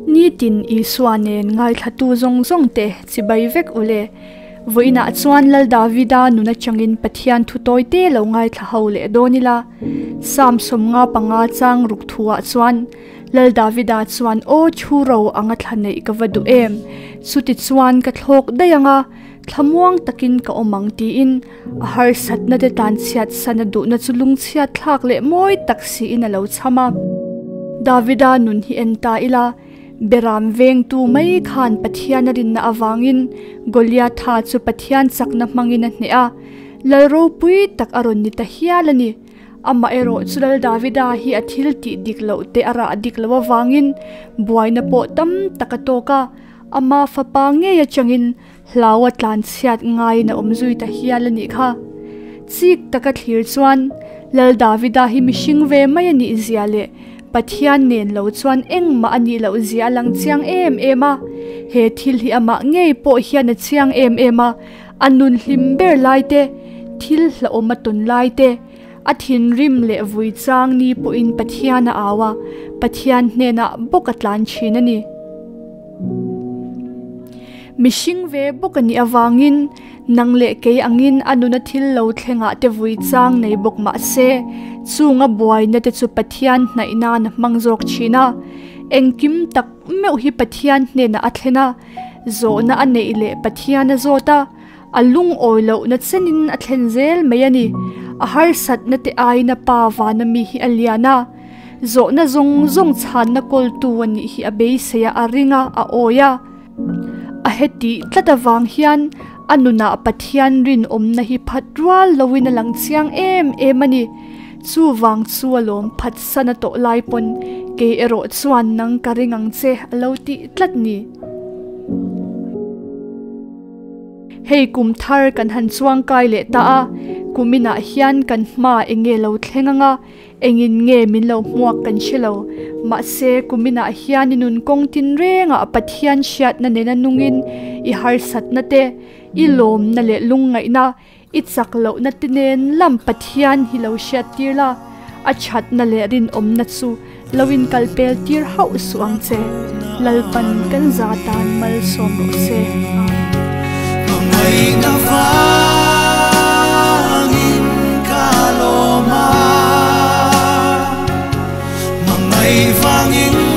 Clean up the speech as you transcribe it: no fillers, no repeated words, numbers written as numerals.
Nitin Isua nen ngaithlatu zawng zawng te chibai vek ule. Vawiinah chuan Lal Davida nun atangin Pathian thu tawi te lo ngaithla ho leh dawn ila. Psalm 55 chang ruk thuah chuan Lal Davida chuan aw thu ro anga thla neih ka va duh em. Chuti chuan ka thlawk daih anga thlamuang takin ka awm ang tiin a harsatna te tan chhiat sana duhna chu lungchhiat thlak leh mawi tak siin a lo chham a. Davida nun hi en ta ila Beram vengtu mai khan Pathian a rinna avangin Goliatha chu Pathian chakna hmangin a hneh a, lal ropui tak a rawn ni ta hial a ni. Amaherawh chu Lal Davida hi a thil tih dik loh te a rah dik loh avangin buaina pawh tam tak a tawk a, ama fapa ngei atangin hlau a tlanchhiat ngaiin a awm zui ta hial a nih kha. Chik taka thlir chuan Lal Davida hi mihring ve mai a nih zia leh Pathian nen lo chuan engmah a nih loh zia a lang chiang em em a. He thil hi amah ngei pawh hian a chiang em em a, a nun hlim ber lai te, thil hlauhawm a tawn lai te, a thinrim leh vui chang ni pawhin Pathian a au a, Pathian hnenah bawk a tlan thin a ni. Mihring ve bawk a nih avangin nang leh kei angin a nuna thil lo thlengah te vui chang nei bawk mah se, chunga buaina te chu Pathian hnaih nan a hmang zawk thin a. Engkim tak meuh hi Pathian hnenah a thlen a, zawhna a neih leh Pathian a zawt a, a lungawi lohna chenin a thlen zel mai a ni. A harsatna te aiin a pa vana mi hi a lian a, zawhna zawng zawng chhanna kawltu a nih hi a beisei a, a ring a, a awi a. A heti tlat avang hian a nunah Pathian rinawmna hi phat rual loin a lang chiang em em a ni. Chuvang chu a lawm phat san a tawh lai pawn kei erawh chuan nang ka ring ang che a lo tih tlat ni. Hei kum thar kan han chuang kai leh ta a, kuminah hian kan hma enge lo thleng anga Engin nge min lo hmuak kan hre lo. Mahse, kuminah hian i nun kawng tinrengah Pathian hriatna nena nungin i harsatna te, i lawmna leh lungngaihna, i chak lohna te nen lam Pathian hi lo hriattir la, a thatna leh rinawmna chu lo inkalpel tir hauh suh ang che. Lalpan kan za tan malsawm rawh se. Amen. Hmangaihna vangin ka lawm a, hmangaih vangin.